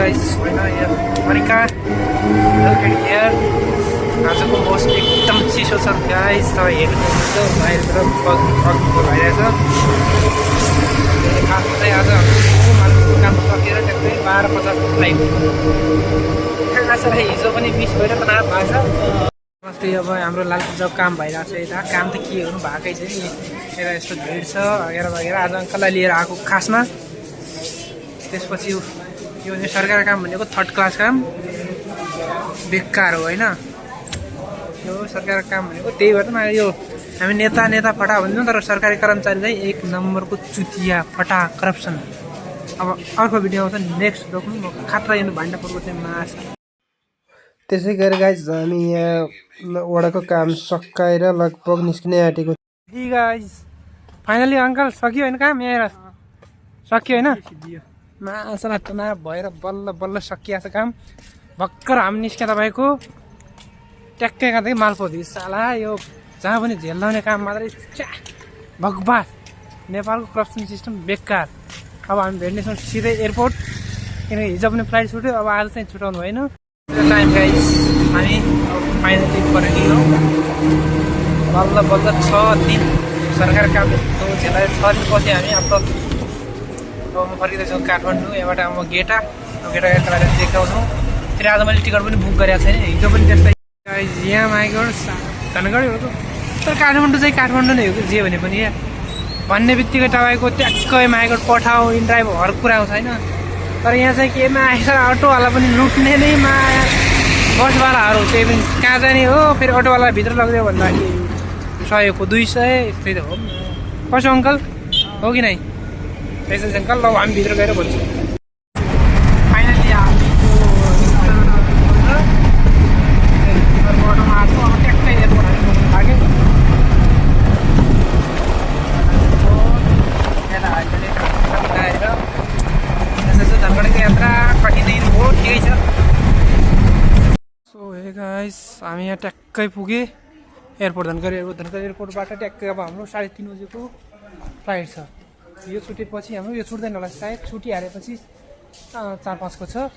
Guys होइन यहाँ Anika here आजको मौसम एकदम चिसो छ गाइस। तपाईँ हेर्नुहुन्छ बाहिरतिर बग्नु भइरहेछ। खास चाहिँ आज मान्छेको काम सकेर ट्याक्कै 12:50 फ्लाइट। आजलाई हिजो पनि मिस भएर तनाव भएको छ। अस्ति अब हाम्रो लालपुजाको काम भइरहेको छ यता। काम त के गर्नु भएकै छ नि, यता यस्तो भिड छ वगेरा आज अङ्कललाई लिएर आएको खासमा। त्यसपछि यो सरकारी काम भनेको थर्ड क्लास काम बेकार हो होइन। यो सरकारी काम भनेको त्यही भएर त यो हामी नेता फटा भन्छौँ, तर सरकारी कर्मचारी चाहिँ 1 नम्बरको चुतिया फटा करप्सन। अब अर्को भिडियो आउँछ नेक्स्ट रोक्नु म खात्रा हेर्नु भान्डापुरको चाहिँ मास। त्यसै गरी गाइज हामी यहाँ वडाको काम सकाएर लगभग निस्किनै आँटेको। गाइज फाइनली अङ्कल सक्यो होइन काम यहाँ सक्यो होइन। मासला तनाव भएर बल्ल बल्ल सकिएको छ काम। भर्खर हामी निस्क्यो तपाईँको ट्याक्कै काँदै मालपोती साला। यो जहाँ पनि झेल्लाउने काम मात्रै भगवास। नेपालको करप्सन सिस्टम बेकार। अब हामी भेट्नेछौँ सिधै एयरपोर्ट, किनकि हिजो पनि फ्लाइट छुट्यो, अब आज चाहिँ छुटाउनु भएन। टाइम गाइस हामी फाइनली परेको हो। बल्ल बल्ल 6 दिन सरकारी काम झेलाएर 6 दिनपछि हामी आफ्नो अब म फर्किँदैछु काठमाडौँ। यहाँबाट म गेटा गएर देखाउँछौँ। फेरि आज मैले टिकट पनि बुक गरेको छैन, हिजो पनि त्यस्तै। यहाँ माइगढ धनगढी हो तर काठमाडौँ चाहिँ काठमाडौँ नै हो कि जे भने पनि। यहाँ भन्ने बित्तिकै तपाईँको ट्याक्कै माइगढ पठाऊ इन्ड्राइभ हर कुरा आउँछ होइन। तर यहाँ चाहिँ केमा आएछ अटोवाला पनि लुट्ने नै माया। बसवालाहरू त्यही पनि कहाँ जाने हो, फेरि अटोवाला भित्र लगिदियो भन्दाखेरि 100 को 200 यस्तै त हो। कसो अङ्कल हो कि नै त्यसै अङ्कल। ल हामी भित्र गएर बोल्छौँ। फाइनली अटोमा आएको अब ट्याक्कै एयरपोर्ट हामी बोक्नु लाग्यो। धनगढीको यात्रा कठिनै हो, ठिकै छ। सो हे गाइस हामी यहाँ ट्याक्कै पुगे एयरपोर्ट धनगढी एयरपोर्टबाट ट्याक्कै अब हाम्रो 3:30 बजेको फ्लाइट छ। यो छुटेपछि हाम्रो यो छुट्दैन होला सायद, छुटिहालेपछि 4-5 को छ।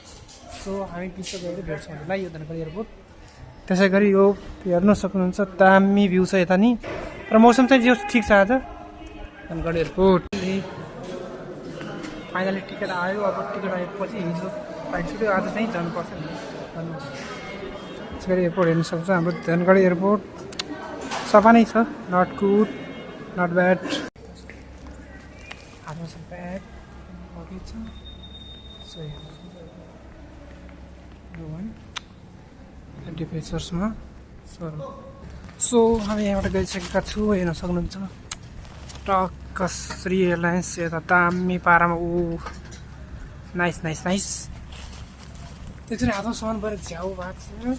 सो हामी पछि गएर भेट्छौँ होला यो धनगढी एयरपोर्ट। त्यसै गरी यो हेर्न सक्नुहुन्छ दामी भ्यू छ यता नि, तर मौसम चाहिँ जो ठिक छ आज। धनगढी एयरपोर्ट फाइनली टिकट आयो। अब टिकट आएपछि हिजो फ्लाइट छुट्यो, आज चाहिँ जानुपर्छ नि। त्यसै गरी एयरपोर्ट हेर्न सक्छ हाम्रो धनगढी एयरपोर्ट। सफा नै छ, नट गुड नट ब्याड। हाम्रो छ ब्याग लगेज छ। डिपेचर्समा सो हामी यहाँबाट गइसकेका छु। हेर्न सक्नुहुन्छ टक्क श्री एयरलाइन्स यता दामी पारामा। ऊ नाइस नाइस नाइस। त्यसरी हातसम्म पऱ्यो झ्याउ भएको छ।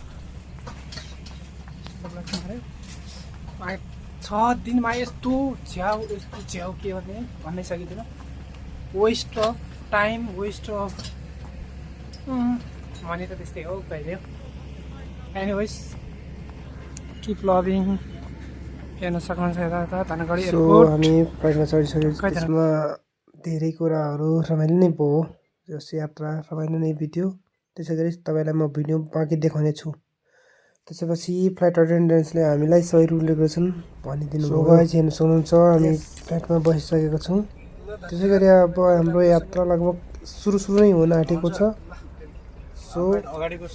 6 दिनमा यस्तो झ्याउ के भन्नै सकिँदैन। Waste of time, waste of भने त त्यस्तै हो कहिले। Anyways keep loving. हेर्न सक्नुहुन्छ यता धनगढी एयरपोर्ट। हामी फ्लाइटमा चढिसकेको त्यसमा धेरै कुराहरू रमाइलो नै भयो। यस यात्रा रमाइलो नै बित्यो। त्यसै गरी तपाईँलाई म भिडियो बाँकी देखाउने छु। त्यसपछि फ्लाइट अटेन्डेन्सले हामीलाई सही रुल रेगुलेसन भनिदिनु भयो। गाइस हेर्न सक्नुहुन्छ हामी फ्लाइटमा बसिसकेका छौँ। त्यसै गरी अब हाम्रो यात्रा लगभग सुरु नै हुन आँटेको छ। सो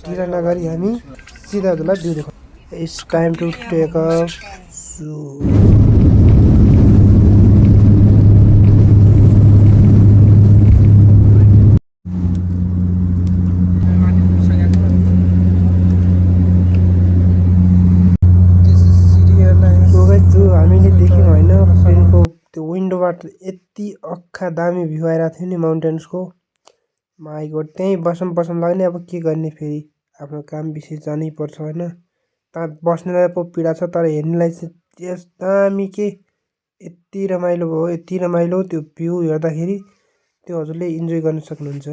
ढिला नगरी हामी सिधा हजुरलाई भ्यू देखाउँ। It's time to take off. हामीले देख्यौँ होइन प्लेनको त्यो विन्डोबाट यति अक्खा दामी भ्यू आइरहेको थियो नि माउन्टेन्सको। माई गड त्यहीँ बसौँ लाग्ने। अब के गर्ने, फेरि आफ्नो काम विषय जानै पर्छ होइन। बस्नेलाई पो पीडा छ, तर हेर्नेलाई चाहिँ त्यस दामी के यति रमाइलो भयो, यति रमाइलो। त्यो भ्यू हेर्दाखेरि त्यो हजुरले इन्जोय गर्न सक्नुहुन्छ।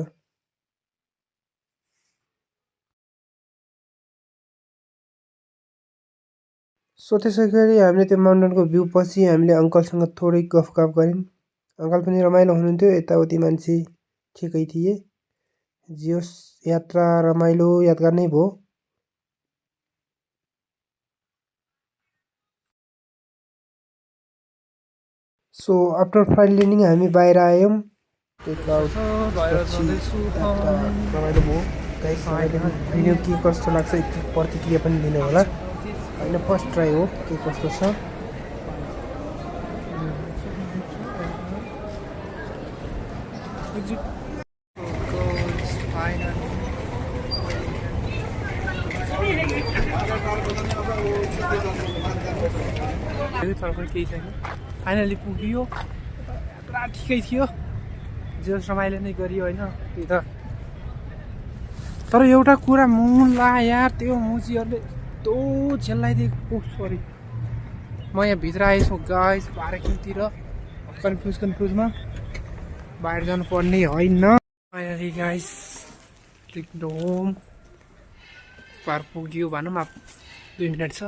सो त्यसै गरी हामीले त्यो माउन्टेनको भ्यू पछि हामीले अङ्कलसँग थोरै गफ गऱ्यौँ। अङ्कल पनि रमाइलो हुनुहुन्थ्यो, यताउति मान्छे ठिकै थिए। जियोस् यात्रा रमाइलो यादगार नै भयो। सो आफ्टर फाइनली हामी बाहिर आयौँ। रमाइलो भयो गाइस। भिडियो के कस्तो लाग्छ प्रतिक्रिया पनि दिनु होला होइन। फर्स्ट ट्राई हो, के कस्तो छ। केही छैन, फाइनली पुग्यो। पुरा ठिकै थियो, जे रमाइलो नै गरियो होइन। त्यही त, तर एउटा कुरा मुला यार, त्यो मुजीहरूले यस्तो झेल्लाइदिएको। सरी, म यहाँ भित्र आएछु गाइस पार्किङतिर, कन्फ्युजमा बाहिर जानुपर्ने होइन। फाइनली गाइस एकदम पार पुग्यो भनौँ। अब 2 मिनट छ,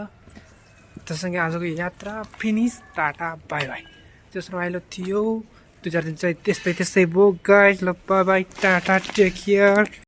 त्यससँगै आजको यात्रा फिनिस। Tata bye by. जस रमाइलो थियो 2-4 दिन चाहिँ त्यस्तै भयो गाइस। ल bye bye, tata, take care.